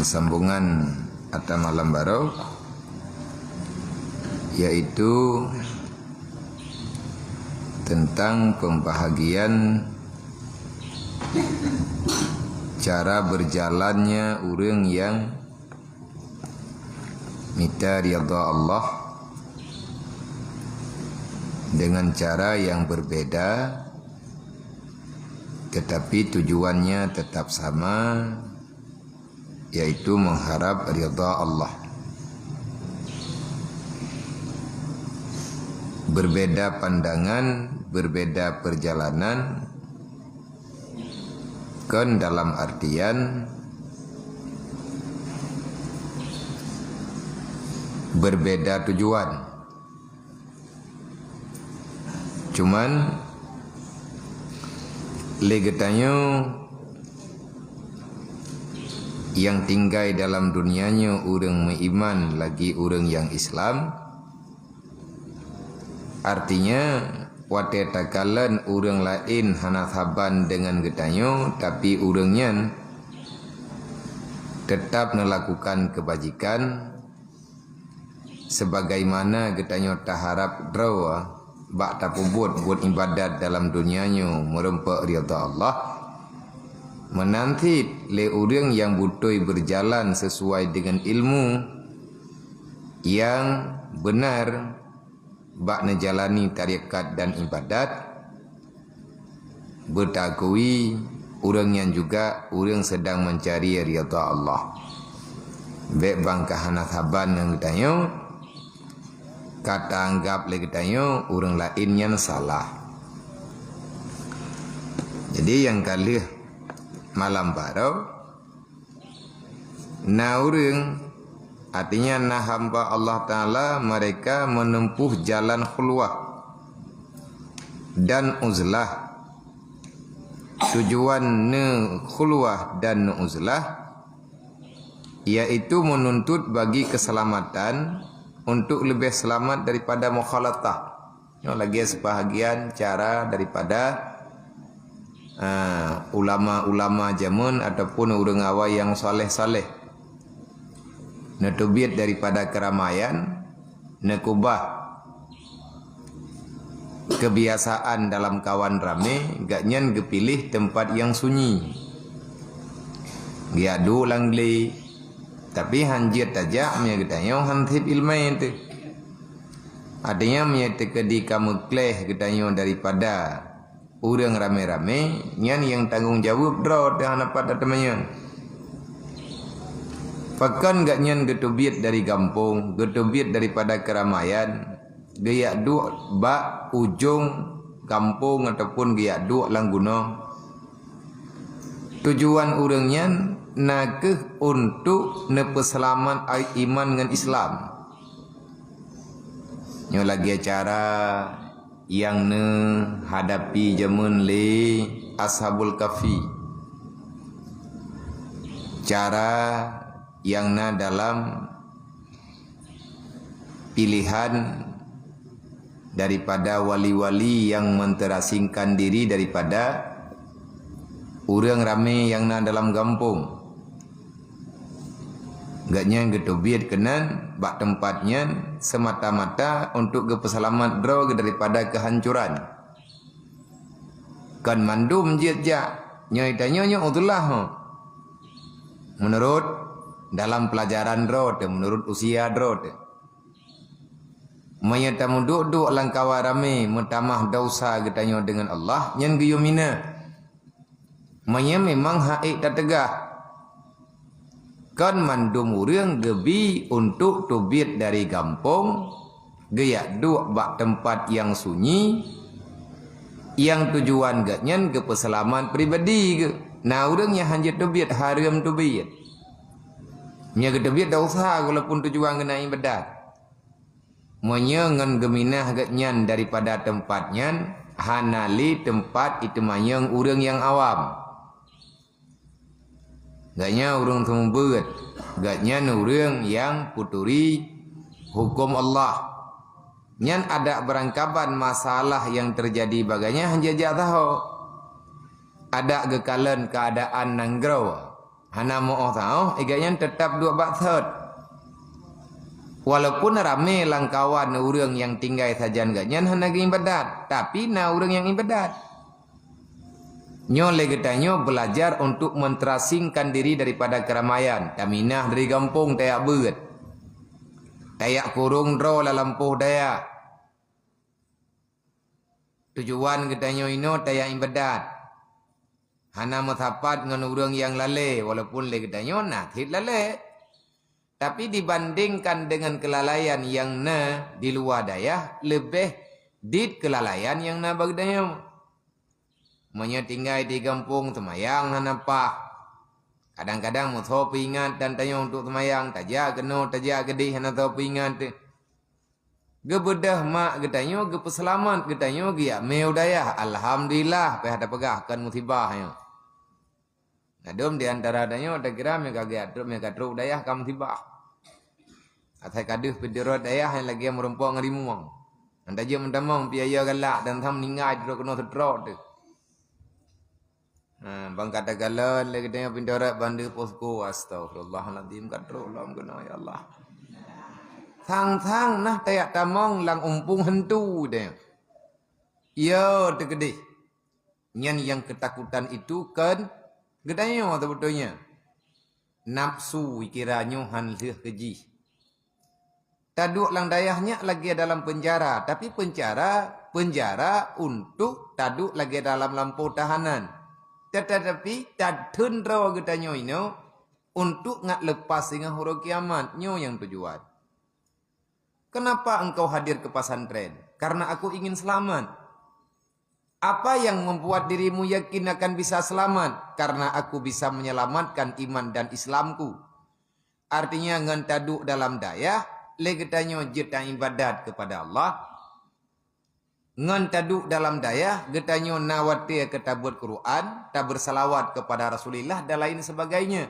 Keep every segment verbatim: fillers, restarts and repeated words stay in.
Sambungan ata malam baroe, yaitu tentang pembahagian cara berjalannya ureuëng yang mita ridha Allah dengan cara yang berbeda, tetapi tujuannya tetap sama, yaitu mengharap ridha Allah. Berbeda pandangan, berbeda perjalanan, kon dalam artian berbeda tujuan. Cuman lé geutanyoe nyang tinggai dalam dunia nyoe ureuëng meuiman lagi ureuëng nyang Islam, artinya watée takalon ureuëng laén hana saban deungon geutanyoe, tapi ureuëng nyan teutap neulakukan keubajikan, sebagaimana geutanyoe taharab droe bak tapeubuet buet iébadat dalam dunia nyoe meurumpok ridha Allah, meunan cit lé ureuëng nyang beutôi beujalan sisuai deungon ilmu nyang beunar bak neujalani tarekat dan iébadat, beutakui ureuëng nyan juga ureuëng sedang meuncari ridha Allah. Bék bang ka hana saban ngon geutanyoe, ka taanggab lé geutanyoe ureuëng laén nyan salah. Jadi nyang ka lheueh malam baroe, na ureuëng, artinya na hamba Allah Taala, mereka menempuh jalan khulwah dan uzlah. Tujuan neu khulwah dan neu uzlah yaitu menuntut bagi keselamatan untuk lebih selamat daripada mukhalatah. Nyoe lagée sebahagian cara daripada, ah, ulama-ulama jameun ataupun ureuëng awai nyang saleh-saleh. Neuteubiet daripada keramaian, neukubah kebiasaan dalam kawan ramé, gobnyan geupiléh teumpat nyang sunyi. Geujak duek lam glé, tapi hán jeuet tajak meunyoe geutanyoe hán seb iéleumé teuh. Artinya, meunyoe teukeudi ka meukléh geutanyoe daripada ureuëng ramé-ramé, nyan nyang tanggong jaweueb droe teuh hana pat tateumanyong. Pakon gobnyan geuteubiet dari gampông, geuteubiet daripada keramaian, geujak duek bak ujong gampông ataupun geujak duek lam gunong. Tujuan ureuëng nyan na kheueh untuk neupeuseulamat ai-, iman ngon Islam. Nyoe lagée cara nyang neuhadapi jameun lé Ashabul Kahfi. Cara nyang na dalam pilihan daripada wali-wali nyang menterasingkan diri daripada ureuëng ramé nyang na dalam gampông. Gobnyan geuteubiet keunan bak teumpat nyan semata-mata untuk geupeuseulamat droe daripada keuhancoran. Kon mandum jeuet jak, nyoe tanyoe nyoe udzulah ho. Meunurot dalam peulajaran droe teuh, meunurot usia droe teuh. Meunyoe tameuduek-duek lam kawan ramé meutamah desya geutanyoe deungon Allah, nyan geuyue mina. Meunyoe memang hak ék tateugah, kon mandum ureuëng geubi untuk teubiet dari gampông, geujak duek bak teumpat nyang sunyi, nyang tujuan gobnyan geupeuseulamat pribadi geuh. Na ureuëng nyang hán jeuet teubiet, hareuem teubiet. Meunyoe geuteubiet desya, walaupun tujuan geuh na iébadat. Meunyoe ngon geuminah gobnyan daripada teumpat nyan, hana lé teumpat iteumanyong ureuëng nyang awam. Gobnyan ureuëng seumeubeuet, gobnyan ureuëng nyang peuturi huköm Allah. Nyan adak beurangkaban masalah nyang teujadi bak gobnyan hana jijak saho. Adak geukalon keuadaan nanggroe. Hana meu'oh saôh, i gobnyan teutap duek bak sot. Walaupun ramé lam kawan ureuëng nyang tinggai sajan gobnyan hana geuibadat, tapi na ureuëng nyang ibadat. Nyoe lé geutanyoe beulajar untuk menterasingkan diri daripada keuramaian, taminah dari gampông tajak beuet, tajak kurong droe lam lampôh dayah. Tujuan geutanyoe inoe tajak ibadat. Hana meusapat ngon ureuëng nyang lalé, walaupun lé geutanyoe na cit lalé. Tapi dibandingkan dengan keulalaian nyang na di luwa dayah, leubeh dit keulalaian nyang na bak geutanyoe. Meunyoe tinggai di gampông seumayang hana paih, kadang-kadang meusoe peuingat dan tanyoe untuk seumayang, tajak keunoe, tajak keudeh hana soe peuingat teuh. Geubeudôh mak geutanyoe, geupeuseulamat geutanyoe, geujak mé u dayah. Alhamdulillah, payah tapeugah kon musibah nyoe. Na dum di antara tanyoe takira mé ka geujak trok, mé ka trok u dayah ka musibah. Asai ka deuh peuet rot dayah nyang lagée meurumpok ngon rimueng. Nyang tajeuet meutamong piaya galak dan tham ninggai trok keunoe seutrok teuh. Ha, bang ka takalon lé geutanyoe pintoe rot bande posko, astagfirullahalazim, ka trok lom keunoe, ya Allah. Sang-sang nah tajak tamong lam umpung hantu geutanyoe. Yo, teukeudeh. Nyan nyang keutakutan itu kon geutanyoe seubeutôinya. Nafsu kira nyoe han lheueh keu jih. Taduek lam dayah nyak lagée dalam peunjara, tapi peunjara, peunjara untuk taduek lagée dalam lampôh tahanan. Tetapi tatheun droe geutanyoe inoe untuk ngat leupas singoh uroe kiamat. Nyoe nyang tujuan. Kenapa engkau hadir ke pesantren? Karena aku ingin selamat. Apa yang membuat dirimu yakin akan bisa selamat? Karena aku bisa menyelamatkan iman dan Islamku. Artinya, ngon taduek dalam dayah, lé geutanyoe jeuet taibadat kepada Allah. Ngon taduek dalam dayah, geutanyoe na watée keu tabeuet Quran, tabeursalawat kepada Rasulillah dan lain sebagainya.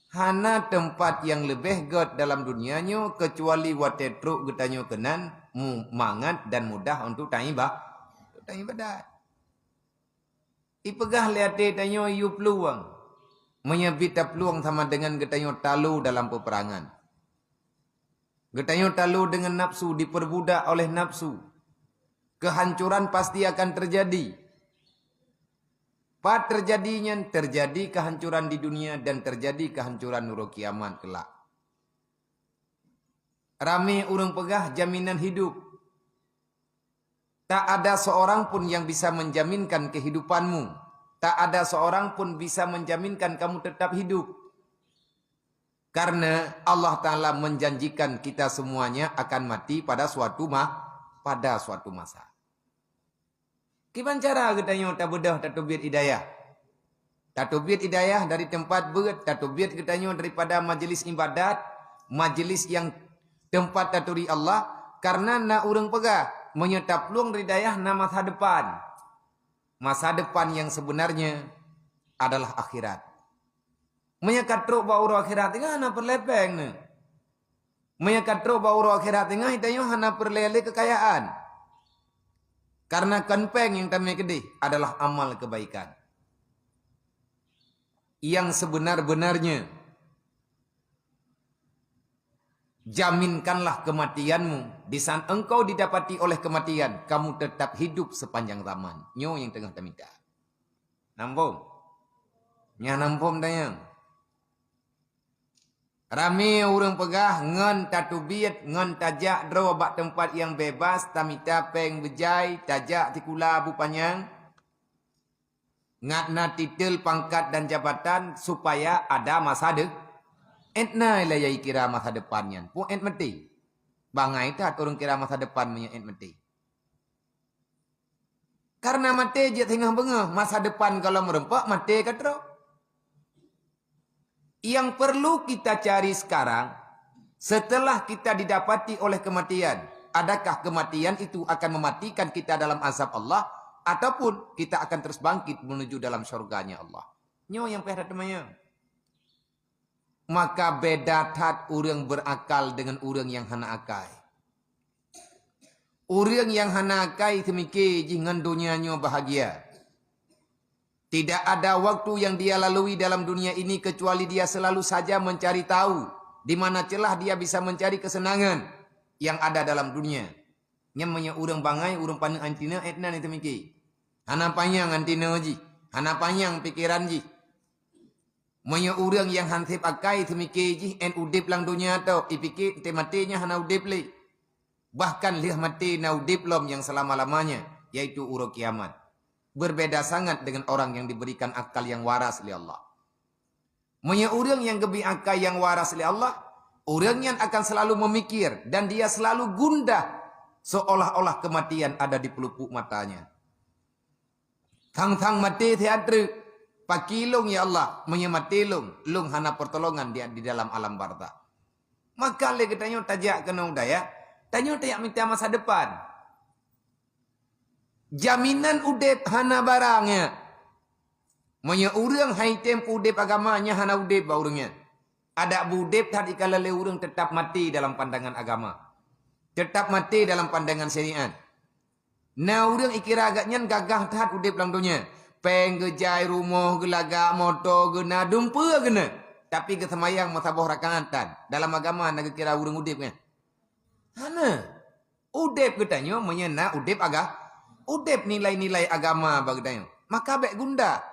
Hana teumpat nyang leubeh gét dalam dunia nyoe keucuali watée trok geutanyoe keunan mu-, mangat dan mudah untuk taiba-, untuk taibadat. Ipeugah lé até tanyoe yue plueng, meunyoe bit taplueng sama dengan geutanyoe talo dalam peperangan. Geutanyoe talo dengan nafsu, diperbudak oleh nafsu. Kehancuran pasti akan terjadi. Pat terjadi nyan, terjadi kehancuran di dunia dan terjadi kehancuran uroe kiamat kelak. Ramé ureuëng peugah jaminan hidup. Tak ada seorang pun yang bisa menjaminkan kehidupanmu. Tak ada seorang pun bisa menjaminkan kamu tetap hidup. Karena Allah Ta'ala menjanjikan kita semuanya akan mati pada suatu ma-, pada suatu masa. Kiban cara geutanyoe tabeudôh tateubiet hidayah? Tateubiet hidayah dari teumpat beuet, tateubiet geutanyoe daripada majeulis ibadat, majeulis nyang teumpat taturi Allah, karena na ureuëng peugah, meunyoe taplueng dari dayah na masa depan. Masa depan yang sebenarnya adalah akhirat. Meunyoe ka trok bak uroe akhirat teungoh hana peureulée péng neuh. Meunyoe ka trok bak uroe akhirat teungoh, geutanyoe hana peureulée lé keukayaan. Karena kon péng nyang tamé keudeh adalah amal kebaikan. Yang sebenar-benarnya, jaminkanlah kematianmu. Di saat engkau didapati oleh kematian, kamu tetap hidup sepanjang zaman. Nyoe nyang teungoh tamita. Nampôm? Nyan nampôm tanyong. Ramé ureuëng peugah ngon tateubiet, ngon tajak droe bak teumpat nyang bebas, tamita péng beujai, tajak sikula bu panyang, ngat na titel, pangkat dan jabatan supaya ada masa de-, étna ilayai kira masa depan nyan. Peue ét maté? Bangai that ureuëng kira masa depan meunyoe ét maté. Karena maté jeuet singoh beungoh, masa depan gohlom meurumpok, maté ka trok. Yang perlu kita cari sekarang, setelah kita didapati oleh kematian, adakah kematian itu akan mematikan kita dalam azab Allah, ataupun kita akan terus bangkit menuju dalam syurganya Allah? Nyoe nyang payah tateumanyong. Maka beda that ureuëng berakal dengan ureuëng nyang hana akai. Ureuëng nyang hana akai seumike jih ngon donya nyoe bahagia. Tidak ada waktu yang dia lalui dalam dunia ini kecuali dia selalu saja mencari tahu di mana celah dia bisa mencari kesenangan yang ada dalam dunia. Nyan meunyoe ureuëng bangai, ureuëng paneuk anti na, eh, nan itu mikir. Hana panyang anti na jih, hana panyang pikiran jih. Meunyoe ureuëng nyang han sép akai seumike jih, en udeb lam donya tok, ipike teumaté nyan hana udeb lé. Bahkan lheueh maté na udeb lom nyang selama-lamanya, yaitu uroe kiamat. Berbeda sangat dengan orang yang diberikan akal yang waras lé Allah. Meunyoe ureuëng nyang geubri akai nyang waras lé Allah, ureuëng nyan akan selalu memikir dan dia selalu gundah seolah-olah kematian ada di pelupuk matanya. Thang-thang maté siat treuk. Pakri lôn, ya Allah, meunyoe maté lôn, lôn hana pertolongan di, di dalam alam barzakh. Maka lé geutanyoe tajak keunoe u dayah, tanyoe tajak mita masa depan. Jaminan udeb hana barang nyan. Meunyoe ureuëng han item udeb agama, nyan hana udeb bak ureuëng nyan. Adak beudeb that ikalon lé ureuëng tetap maté dalam pandangan agama. Tetap maté dalam pandangan syariat. Na ureuëng ikira gata nyan gagah that udeb lam donya. Péng geujai, rumoh geulagak, moto geuna, dumpeue geuna. Tapi geuseumayang meusaboh rakaat tan. Dalam agama na geukira ureuëng udeb nyan? Hana. Udeb geutanyoe meunyoe na udeb aga-, udeb nilai-nilai agama bak geutanyoe, maka bék gundah.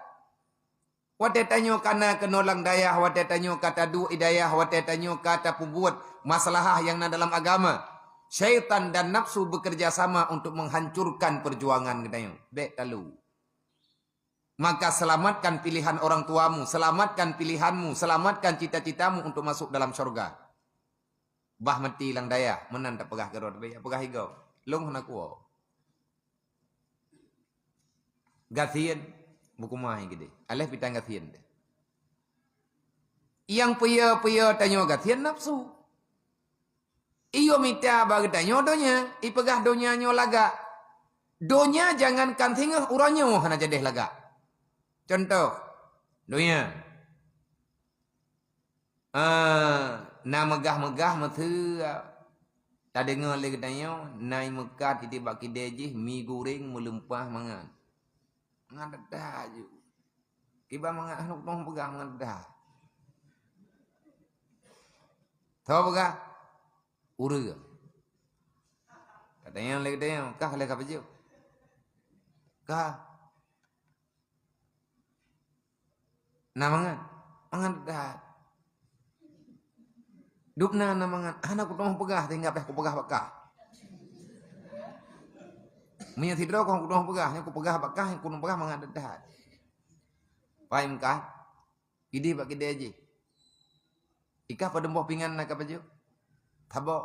Watée tanyoe ka na keunoe lam dayah, watée tanyoe ka taduek i dayah, watée tanyoe ka tapeubuet masalah nyang na dalam agama, syaitan dan nafsu bekerja sama untuk menghancurkan perjuangan geutanyoe. Bék talu. Maka selamatkan pilihan orang tuamu, selamatkan pilihanmu, selamatkan cita-citamu untuk masuk dalam syurga. Bah maté lam dayah, meunan tapeugah keudroe, tapi jak peugah igoe. Lôn hana kuwoe. Gasien, bukuma hai gede. Aléh pitang gasien deh. Nyang peue-peue tanyoe gasien nafsu. Iyo mita bak geutanyoe donya, ipeugah donya nyoe lagak. Donya jangankan singoh, uroe nyoe hana jadeh lagak. Contoh, donya. Ah, na meugah-meugah meuteue. Tadeungoe lé geutanyoe, na i Meukah titip bak kidée jih mi goreng meulumpah mangat. Mangat that ju. Kiban mangat hana kutoh peugah mangat that. Tho peugah? Ureuëng. Katanyong lé geutanyoe, kah lé ka pajoh? Kah? Na mangat? Mangat that. Dubna na mangat, hana kuteumé peugah sehingga payah kupeugah bak kah. Meunyoe sidroe kong kuteumé peugah, nyoe kupeugah bak kah, nyang kuteumé peugah mangat that. Paham kah? Idéh bak kidée jih. Ikah padum boh pingan na ka pajoh? Saboh.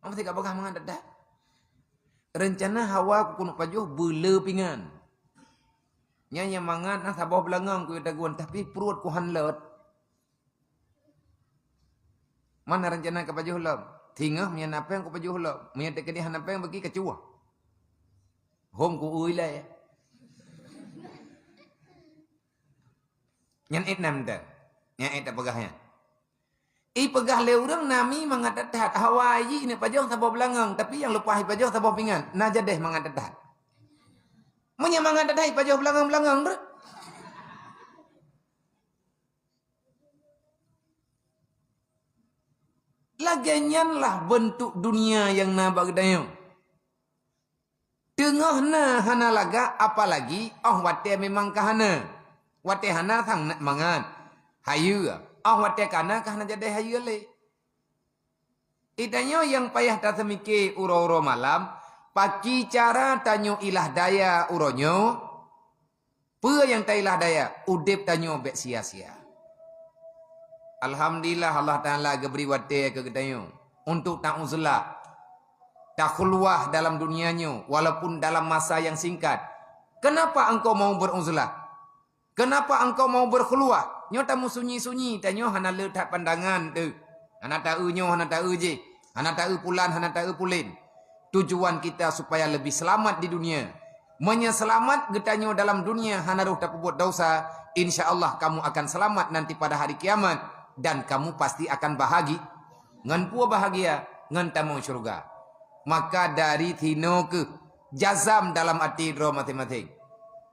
Meusti ka peugah mangat that. Reuncana hawa ku keuneuk pajoh beuleu pingan. Nyan nyang mangat na saboh beulangong kuyue tagun, tapi pruet ku han lot. Mana reuncana ka pajoh lom? Singoh meunyoe na péng ku pajoh lom. Meunyoe teukeudeh hana péng bagi ka cuwah. Hom ku ui lé. Nyan ék nam teu. Nyan ék tapeugah nyan. Ipeugah lé ureuëng na mi mangat that-that, hawa jih ineuk pajoh saboh beulangong, tapi nyang leupah ipajoh saboh pingan, na jadeh mangat that-that. Meunyoe mangat that-that ipajoh beulangong-beulangong, breuh. Lagée nyan lah beuntuk dunia nyang na bak geutanyoe. Teungoh na hana lagak, apalagi óh watée memang ka hana. Watée hana sang mangat, hayeue, óh watée ka na ka hana jadeh hayeue lé. Geutanyoe nyang payah taseumike uroe-uroe malam, pakri cara tanyoe ilah daya uroe nyoe, Peue nyang tailah daya, udeb tanyoe bék sia-sia. Alhamdulillah, Allah Taala geubri watée keu geutanyoe untuk tauzlah, takhulwah dalam dunia nyoe walaupun dalam masa nyang singkat. Kenapa engkau mau beruzlah? Kenapa engkau mau berkhulwah? Nyoe tameusunyi-sunyi, tanyoe hana le that pandangan teuh. Hana taeu nyoe, hana taeu jih, hana taeu pulan, hana taeu pulen. Tujuan kita supaya lebih selamat di dunia. Meunyoe seulamat geutanyoe dalam dunia hana roh tapeubuet desya, insya Allah kamu akan selamat nanti pada hari kiamat dan kamu pasti akan bahagi-, ngon peue bahagia, ngon tamong syeuruga. Maka dari sinoe keuh jazam dalam até droe maséng-maséng.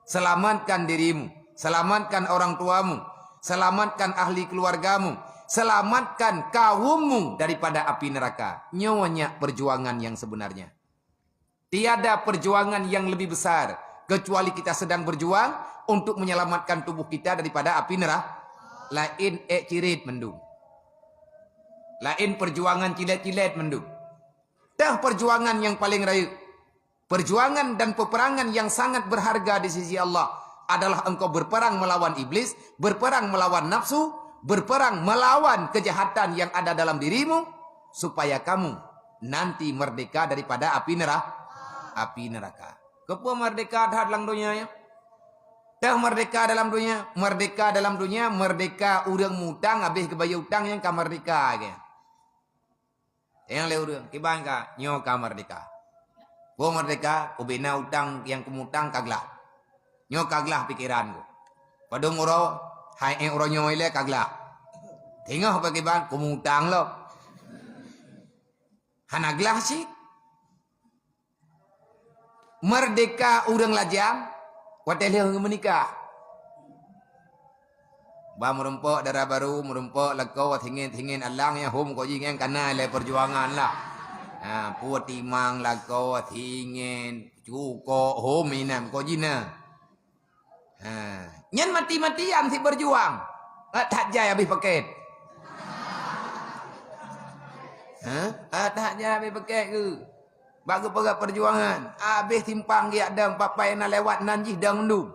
Selamatkan dirimu, selamatkan orang tuamu, selamatkan ahli keluargamu, selamatkan kaummu daripada api neraka. Nyoe nyak perjuangan yang sebenarnya. Tiada perjuangan yang lebih besar kecuali kita sedang berjuang untuk menyelamatkan tubuh kita daripada api neraka. Laén ék cirit mandum. Laén perjuangan cilet-cilet mandum. Teuh perjuangan yang paling rayeuk. Perjuangan dan peperangan yang sangat berharga di sisi Allah adalah engkau berperang melawan iblis, berperang melawan nafsu, berperang melawan kejahatan yang ada dalam dirimu, supaya kamu nanti merdeka daripada api neraka. Api neraka. Keupeue merdeka that lam dunia nyoe? Teuh merdeka dalam dunia, merdeka dalam dunia, merdeka ureuëng mutang habéh geubayeue utang nyang ka merdeka lagée. Nyang lé ureuëng, kiban ka, nyoe ka merdeka. Peue merdeka, ubena utang nyang keumutang ka glah. Nyoe ka glah pikeran ku. Padum uroe, hai ék uroe nyoe ilée ka glah. Teungoh bak kiban, keumutang lom. Hana glah cit. Merdeka ureuëng lajang watée lheueh meunikah. Ba meurumpok dara barô, meurumpok lakoe, wat hingén-hingén alang nyang hom kok jih nyan kana lé perjuangan lah. Ha, peue timang lakoe, hingén, cukok, hom inan kok jih na. Ha, nyan mati-matian si berjuang. Eh, that jai habéh paket. Ha? Eh, that jai habéh paket ke? Bak geupeugah perjuangan, habéh simpang geujak dong, papai na lewat nan jih dong dum.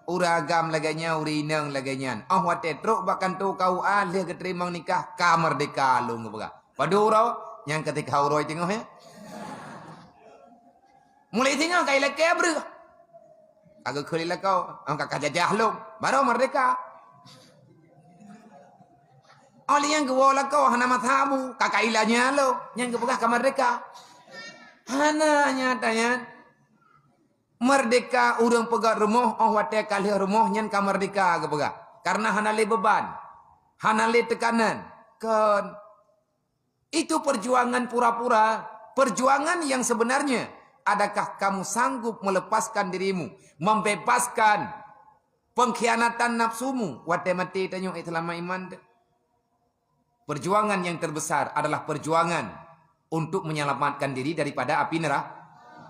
Ureuëng agam lagée nyan, ureuëng inong lagée nyan. Oh watée trok bak kantô K U A lheueh geuteurimong nikah, ka merdeka lôn geupeugah. Padum uroe, nyang keutika uroe teungoh, ya. Mulai singoh ka ilakée breueh. Ka geukheun lé lakoe, "Oh, ka, ka jajah lom, barô merdeka." Oh, lé nyang geuwoe lakoe hana masa bu, ka, ka ilanya lom, nyang geupeugah ka merdeka. Hana nyata nyan. Merdeka ureuëng peugöt rumoh, oh watée ka lheueh rumoh nyan ka merdeka geupeugah. Karena hana lé beuban, hana lé teukanan. Kon. Itu perjuangan pura-pura. Perjuangan yang sebenarnya, adakah kamu sanggup melepaskan dirimu, membebaskan pengkhianatan nafsumu? Watée maté tanyoe, eh, seulama iman teuh. Perjuangan yang terbesar adalah perjuangan untuk menyelamatkan diri daripada api neraka.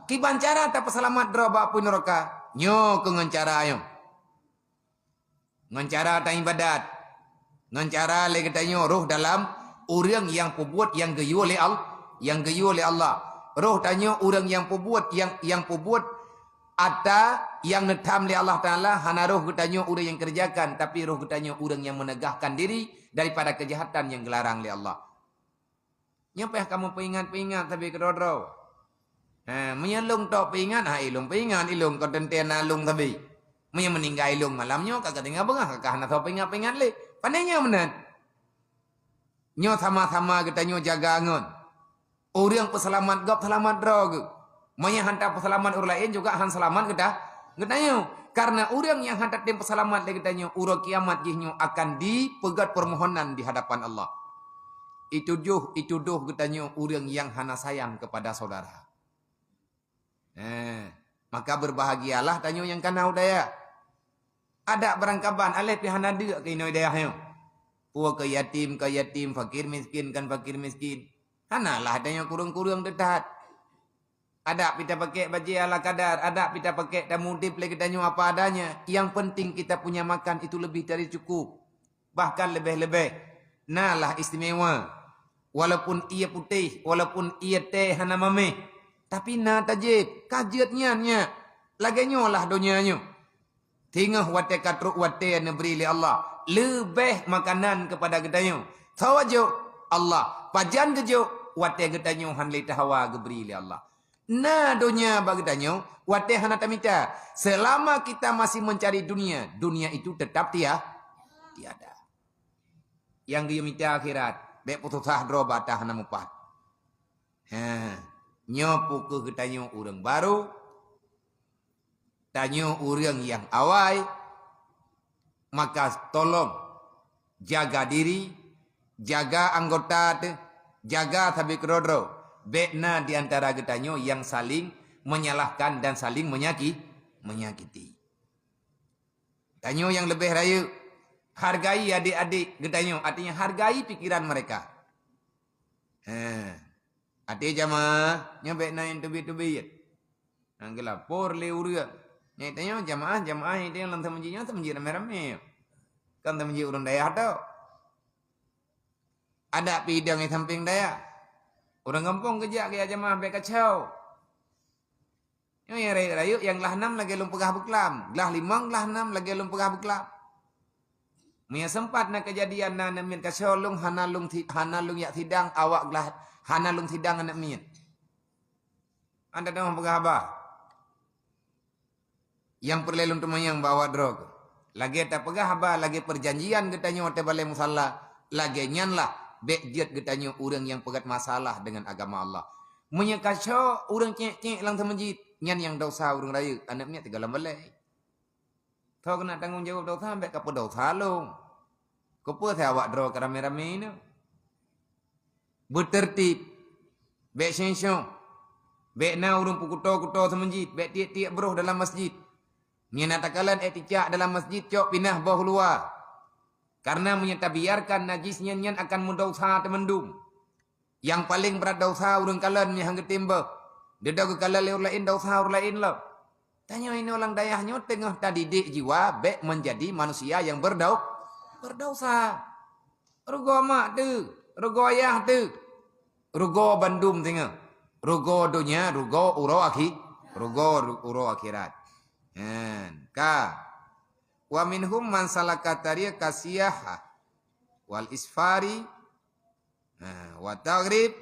Kiban cara tapeuseulamat droe bak api neraka? Nyoe keuh ngon cara nyoe. Ngon cara taibadat. Ngon cara lé geutanyoe roh dalam ureuëng nyang peubuet nyang geuyue lé Al-, nyang geuyue lé Allah. Roh tanyoe ureuëng nyang peubuet nyang, nyang peubuet ata nyang neutham lé Allah Taala, hana roh geutanyoe ureuëng nyang keureujakan, tapi roh geutanyoe ureuëng nyang meuneugahkan diri daripada keujahatan nyang geularang lé Allah. Nyoe payah kamoe peuingat-peuingat sabe keudroe-droe. Ha, meunyoe lôn tok peuingat, ha, ilôn peuingat, ilôn kon teuntée na lôn sabe. Meunyoe meuninggai lôn malam nyoe, ka geutinggai beungah, ka hana soe peuingat-peuingat lé. Pane nyoe meunan. Nyoe sama-sama geutanyoe jaga ngon. Ureuëng peuseulamat gob seulamat droe geuh. Meunyoe han tapeuseulamat ureuëng laén juga han seulamat geuta-, geutanyoe. Karena ureuëng nyang han tatem peuseulamat lé geutanyoe, uroe kiamat jihnyoe akan dipeugét permohonan di hadapan Allah. Itujoh, itudoh geutanyoe ureuëng nyang hana sayang kepada saudara. Eh, maka berbahagialah tanyoe nyang kana u dayah. Adak barangkaban aléh pih hana deuk keu inoe dayah nyoe. Peue keu yatim ka yatim, fakir miskin kan fakir miskin. Hanalah tanyoe kureueng-kureueng teutat. Adak pih tapakék bajée ala kadar, adak pih tapakék tamudeb lé geutanyoe apa adanya. Yang penting kita punya makan itu lebih dari cukup. Bahkan leubeh-leubeh. Nalah istimewa. Walaupun ie putéh, walaupun ie tée hana maméh, tapi na tajéb, ka jeuet nyan nyak. Lagée nyoe lah donya nyoe. Singoh watée ka trok watée neubri lé Allah, leubeh makanan keupada geutanyoe. Soe jok? Allah. Pajan geujok? Watée geutanyoe han lé tahawa geubri lé Allah. Na donya bak geutanyoe watée hana tamita. Selama kita masih mencari dunia, dunia itu tetap tia-, tiada. Nyang geuyue mita akhirat, bék peususah droe bak ata hana mupat. He, nyoe peu keuh geutanyoe ureuëng barô, tanyoe ureuëng nyang awai, maka tolong jaga diri, jaga anggota teuh, jaga sabe keudroe-droe. Bék na di antara geutanyoe nyang saling menyalahkan dan saling menyaki-, menyakiti. Tanyoe nyang leubeh rayeuk, hargai adik-adik geutanyoe, artinya hargai pikiran mereka. Ha. Até jamaah, nyoe bèk na nyang teubiet-teubiet. Nyang geulapor lé ureueng. Nyan tanyoe jamaah, jamaah nyang tanyoe lam seumeujid nyoe, seumeujid ramé-ramé. Kon seumeujid ureueng dayah tok. Adak pih idong di sampéng dayah. Ureueng gampông geujak keu jamaah bèk kacau. Nyoe nyang rayeuk-rayeuk, nyang glah nam lagèe lôn peugah beuklam, glah limong, glah nam lagèe lôn peugah beuklam. Meunyoe sempat na keujadian na aneuk miet kacau, lôn hana lôn si-, hana lôn jak sidang awak glah, hana lôn sidang aneuk miet. Anda dah peugah haba. Nyang peureulèe lôn teumanyong bak awak droe keuh. Lagèe tapeugah haba, lagèe peujanjian geutanyoe watèe balèe musala, lagèe nyan lah bèk jeuet geutanyoe ureueng nyang peugèt masalah deungon agama Allah. Meunyoe kacau ureueng cèk-cèk lam seumeujid, nyan nyang desya ureueng rayeuk, aneuk miet teugohlom balèe. Tho keuneuk tanggong jaweueb desya, bèk kapeudesya lôn. Keupeue awak droe ka ramé-ramé nyoe? Beuteurtib, bèk seng-seng, bèk na ureueng peukuto-kuto seumeujid, bèk tiek-tiek broh dalam masjid. Meunyoe na takalon èk ticak dalam masjid, cok pinah boh luwa. Karena meunyoe tabiarkan najis nyan, nyan akan meudesya teumandum. Nyang paleng brat desya ureueng kalon nyang han geutem boh. Dudoe geukalon lé ureueng laén, desya ureueng laén lom. Tanyoe inoe lam dayah nyoe teungoh tadidik jiwa bèk meunjadi manusia nyang beudeu-, beudesya. Rugoe mak teuh, rugoe ayah teuh, rugoe bandum teungoh. Rugoe donya, rugoe uroe akhi-, rugoe ru-, uroe akhirat. Nyan, ka. Wa minhum man salaka tariqa siyahah wal isfari, ha, wa taghrib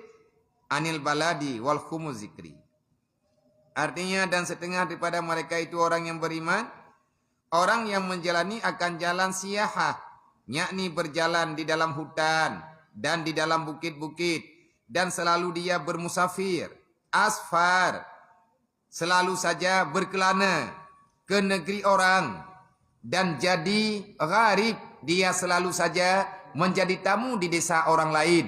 anil baladi wal khumuz zikri. Artinya, dan setengah daripada mereka itu orang yang beriman, orang yang menjalani akan jalan siyahah, yakni berjalan di dalam hutan dan di dalam bukit-bukit, dan selalu dia bermusafir, asfar, selalu saja berkelana ke negeri orang, dan jadi gharib, dia selalu saja menjadi tamu di desa orang lain,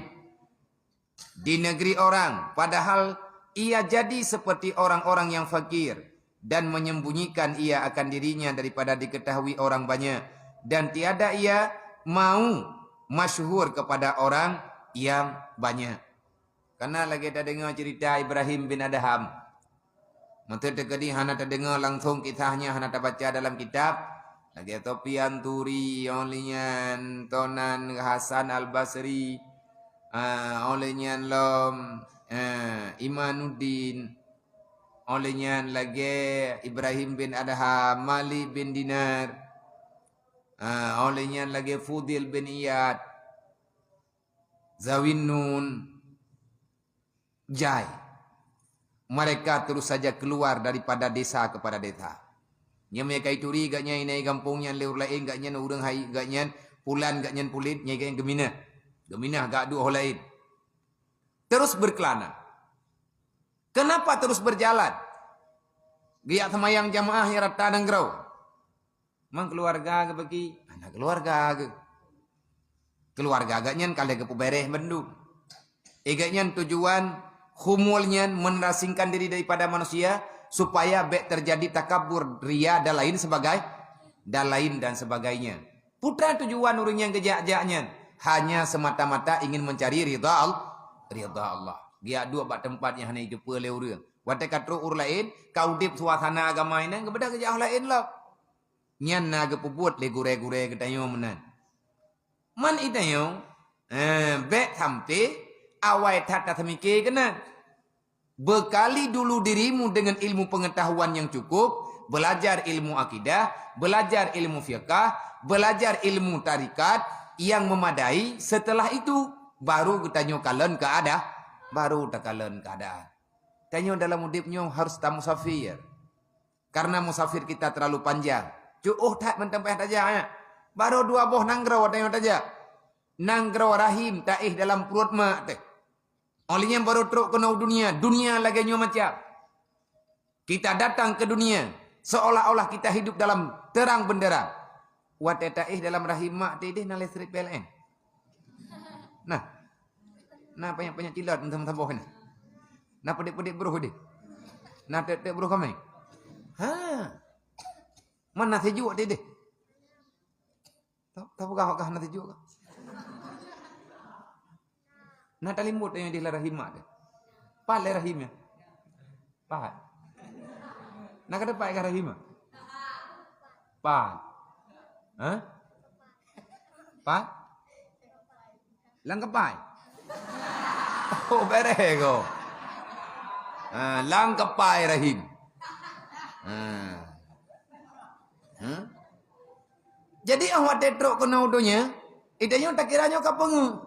di negeri orang, padahal ia jadi seperti orang-orang yang fakir dan menyembunyikan ia akan dirinya daripada diketahui orang banyak, dan tiada ia mau masyhur kepada orang yang banyak. Kana lagèe tadeungoe cerita Ibrahim bin Adham. Meunteuk teukeudi hana tadeungoe langsung kisahnya, hana tabaca dalam kitab, lagèe Sufyan Tsauri, 'oh lheueh nyan Tonan Hasan Al-Basri, ah, 'oh lheueh nyan lom, ah, Imanuddin, 'oh lheueh nyan lagèe Ibrahim bin Adham, Malik bin Dinar, ah, 'oh lheueh nyan lagèe Fudhil bin Iyad, Zawinnun, jai. Mereka terus saja keluar daripada desa kepada desa. Nyang meunyoe ka ituri gobnyan inan gampông nyan lé ureueng laén, gobnyan ureueng hai, gobnyan pulan, gobnyan pulit, nyan gobnyan geuminah. Geuminah gak duek ho laén. Terus berkelana. Kenapa terus berjalan? Geujak seumayang jamaah nyang rata nanggroe. Mang keuluwarga geuh bagi, aneuk keuluwarga geuh. Keuluwarga gobnyan ka lheueh geupeubèrèh bandum. Gobnyan tujuan khumul nyan menasingkan diri daripada manusia, supaya bèk terjadi takabur, ria dan lain sebagai-, dan lain dan sebagainya. Peue tujuan ureueng nyang geujak-jak nyan? Hanya semata-mata ingin mencari ridha Al-, ridha Allah. Geujak duek bak teumpat nyang hana jiteupeue lé ureueng. Watèe ka trok ureueng laén, ka udép suasana agama inan, geubeudôh geujak ho laén lom. Nyan na geupeubuet lé gurèe-gurèe geutanyoe meunan. Man geutanyoe, eh, bèk sampai awai that taseumiké keunan. Bekali dulu dirimu dengan ilmu pengetahuan yang cukup, belajar ilmu akidah, belajar ilmu fiqah, belajar ilmu tarikat, yang memadai. Setelah itu, baru geutanyoe kalon keada-, baru takalon keadaan. Tanyoe dalam udép nyoe harus tamusafir. Karena musafir kita terlalu panjang. Cu'oh that mantong payah tajak, ya. Baru dua boh nanggroe tanyoe tajak. Nanggroe rahim taéh dalam pruet mak teuh. 'Oh lheueh nyan baru trok keunoe dunia. Dunia lagèe nyoe macam. Kita datang ke dunia seolah-olah kita hidup dalam terang benderang. Watèe taéh dalam rahim mak teuh idéh na listrik P L N. Nah. Nah, banyak-banyak cilot meusaboh-saboh ni. Nah, peudik-peudik broh idéh. Nah, tek-tek broh kamé. Ha. Man na sijuek ti deh. Ta-, tapeugah-peugah na sijuek ka. Na talimbot nyang di rahim mak teh. Pat lé rahim nyan? Pat. Na ka tepat ka rahim? Pat. Hah? Pat? Lam kepai. Oh, bereh ko. Ha, lam kepai rahim. Ha. Ha? Jadi, oh, watèe trok keunoe u donya, geutanyoe takira nyoe ka peungeuh.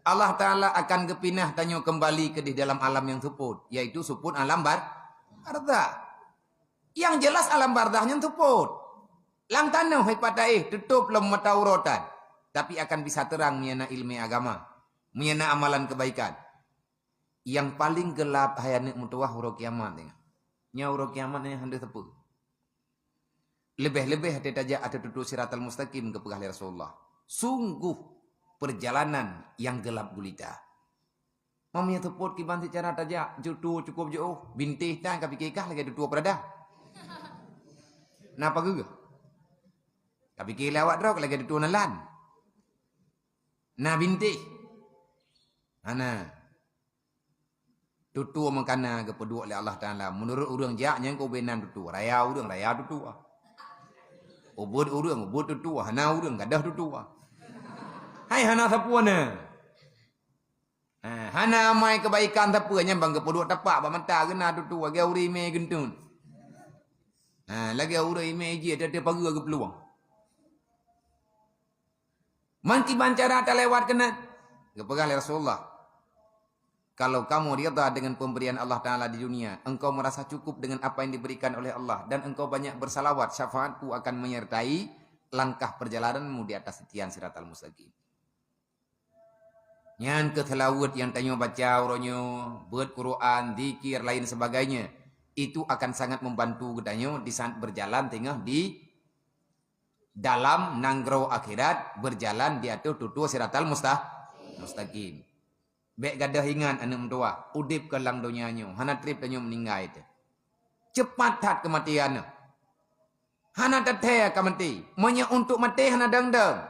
Allah Ta'ala akan geupinah tanyoe keumbali keudéh dalam alam nyang seupôt, yaitu seupôt alam bar-, barzakh. Nyang jelas alam barzakh nyan seupôt. Lam tanoh, hai pat taéh, teutôp lom mata uroe tan, tapi akan bisa teurang meunyo na ileumèe agama, meunyo na amalan keubaikan. Nyang paleng geulap hai aneuk meutuwah uroe kiamat nyan. Nyan uroe kiamat nyan hana sapeue. Leubeh-leubeh watèe tajak ateueh tutoe siratal mustaqim, geupeugah lé Rasulullah, sungguh peurjalanan nyang geulap gulita. Meunyo seupôt kiban seucara tajak, tutoe cukôp jiôh, bintéh tan ka pike kah lagèe tutoe peurada. Na pageue? Ka pike lé awak droe lagèe tutoe nalan. Na bintéh. Hana. Tutoe meukana geupeuduek lé Allah Ta'ala. Meunurot ureueng jak nyan keubenan tutoe. Raya ureueng, raya tutoe. Ubeuet ureueng, ubeuet tutoe. Hana ureueng, gadôh tutoe. Hai hana sapeue na. Ha, hana amai keubaikan sapeue nyan ban geupeuduek tapak bak mata geuh na tutoe lagèe ureueng imè geunteun. Ha, lagèe ureueng imè jih teuh pageue geuplueng. Man kiban cara talewat keunan? Geupeugah lé Rasulullah, "Kalau kamu ridha dengan pemberian Allah Ta'ala di dunia, engkau merasa cukup dengan apa yang diberikan oleh Allah, dan engkau banyak bersalawat, syafaatku akan menyertai langkah perjalananmu di atas titian siratal mustaqim." Nyan keuh seulaweuet nyang tanyoe baca uroe nyoe, beuet Quran, zikir, lain sebagainya. Itu akan sangat membantu geutanyoe di saat berjalan teungoh di dalam nanggroe akhirat, berjalan di ateueh tutoe siratal musta-, mustaqim. Bèk gadôh ingat aneuk meutuwah, udeb ka lam donya nyoe, hana treb tanyoe meuninggai teuh. Cepat that keumatian nyoe. Hana teuthèe ka maté. Meunyoe untuk maté hana dong-dong.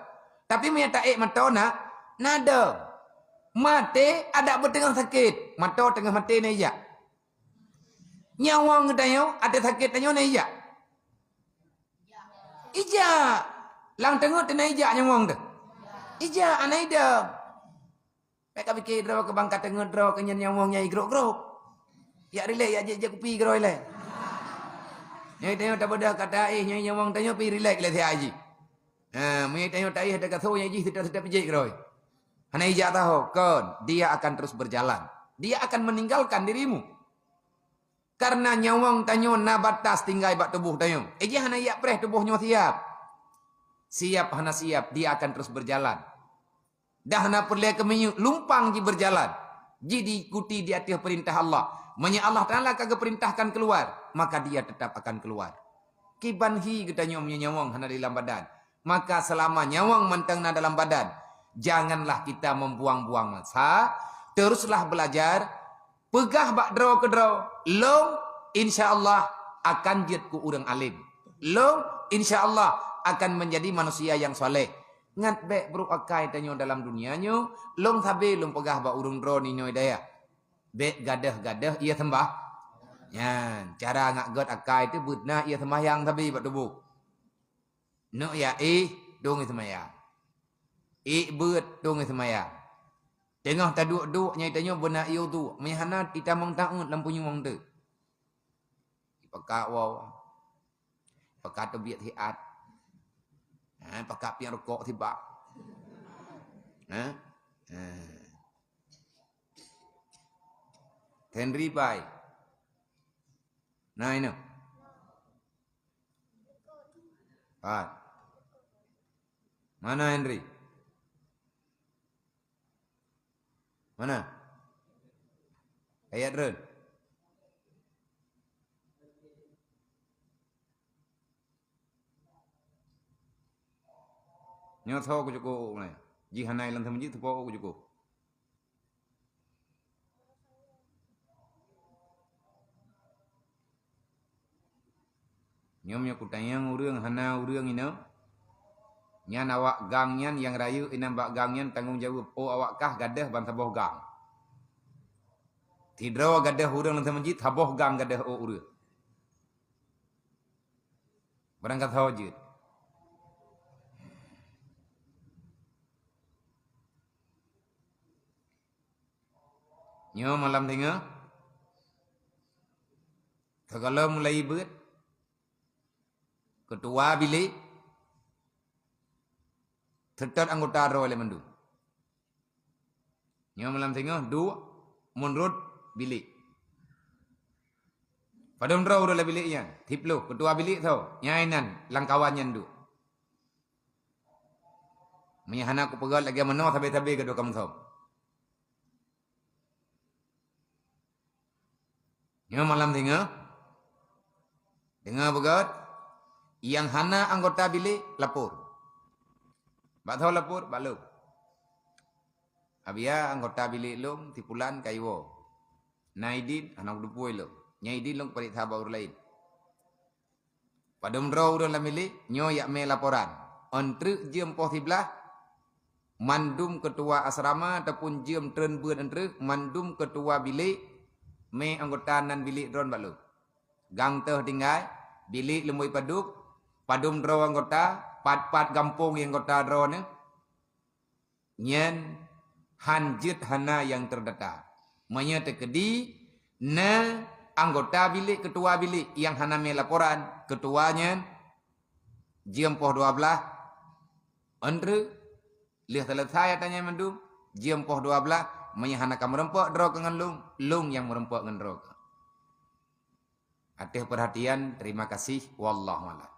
Tapi meunyoe taék mantong na, na dong. Maté adak beuteungoh sakét, mantong teungoh maté na ijak. Nyawöng geutanyoe, ateueh sakét tanyoe na ijak. Ijak. Lam teungoh teuh na ijak nyawöng teuh. Ijak, hana idong. Bèk ka pike droe keu bangka teungeut droe keu nyan nyawöng nyang igrok-grok. Jak rilek, jak jép-jép kupi keudroe ilèe. Nyang tanyoe tabeudôh kata, eh, nyang nyawöng tanyoe pi rilek lé siat jih. Ha, meunyoe tanyoe taéh teuka so nyang jih seuta-seuta pijék keudroe. Hana ijak taho, kon, dia akan terus berjalan. Dia akan meninggalkan dirimu. Karena nyawöng tanyoe na batas tinggai bak tuboh tanyoe. Eh, jih hana ijak preh tuboh nyoe siap. Siap hana siap, dia akan terus berjalan. Dah na peureulèe keu minyeuk, lumpang jih berjalan. Jih diikuti di ateueh peurintah Allah. Meunyoe Allah Ta'ala ka geupeurintahkan keuluar, maka dia tetap akan keuluar. Kiban hi geutanyoe meunyoe nyawöng hana di lam badan. Maka selama nyawöng mantong na dalam badan, janganlah kita membuang-buang masa, teruslah belajar, peugah bak droe keudroe, lôn, insya Allah, akan jeuet keu ureueng além. Lôn, insya Allah, akan menjadi manusia yang saleh. Ngat bèk brôk akai tanyoe dalam dunia nyoe, lôn sabe lôn peugah bak ureueng droeneuh inoe dayah. Bèk gadôh-gadôh ie seumbah-, nyan, cara ngat gèt akai teuh beuet na ie seumbahyang sabe bak tuboh. Neuk jak éh, dong ie seumayang. Ék beuet, dong ie seumayang. Teungoh taduek-duek nyang tanyoe beuna ie udhu, meuhana itamong taeut lam punyueng teuh. Ipakat woe. Ipakat teubiet siat. Ha, ipakat piep rukok sibak. Ha? Ha. Henry pai. Nah, inoe. Pat. Mana Henry? Mana? Ayat run. Nyoe tho kucukôh nyan. Jih hana ilang teumeuji teupo kucukôh. Nyoe meunyoe kutanyong ureuëng hana ureuëng inong, nyan awak gang nyan nyang rayeuk inan bak gang nyan tanggong jaweueb, oh awak kah gadôh ban saboh gang. Sidroe gadôh ureuëng lam sameujid, saboh gang gadôh oh ureuëng. Barang ka saho jeuet. Nyoe malam singoh, sigohlom mulai beuet, keutua bilék, seutôt anggota droe lé mandum. Nyoe malam singoh, duek, munrot, bilék. Padum droe ureuëng lam bilék nyan? Siplôh, keutua bilék soe? Nyan inan lam kawan nyan duek. Meunyoe hana kupeugah lagée meunoe sabe-sabe keudua kamoe som. Nyoe malam singoh, deungoe beugét, nyang hana anggota bilék lapor. Bak soe lapor? Bak lôn. Abiya anggota bilék lôn si pulan ka iwoe. Na idin, hana kuteupue lôn. Nyang idin lôn kupareksa bak ureuëng laén. Padum droe ureuëng lam bilék nyoe jak mé laporan. Eunteuk jeuem poh siblaih, mandum keutua asrama ataupun jeuem treun beuet eunteuk, mandum keutua bilék mé anggota nan bilék droen bak lôn. Gang teuh tinggai, bilék lumboi padub, padum droe anggota, pat-pat gampông nyang anggota droeneuh. Nyan han jeuet hana nyang teurdata. Meunyoe teukeudi na anggota bilék, keutua bilék nyang hana mé laporan, keutua nyan jeuem poh dua blaih, eunteuk, lheueh seuleusai ata nyan mandum, jeuem poh dua blaih, meunyoe hana ka meurumpok droe keuh ngon lôn, lôn nyang meurumpok ngon droe keuh. Ateueh peurhatian, terima kasih. Wallahu a'lam.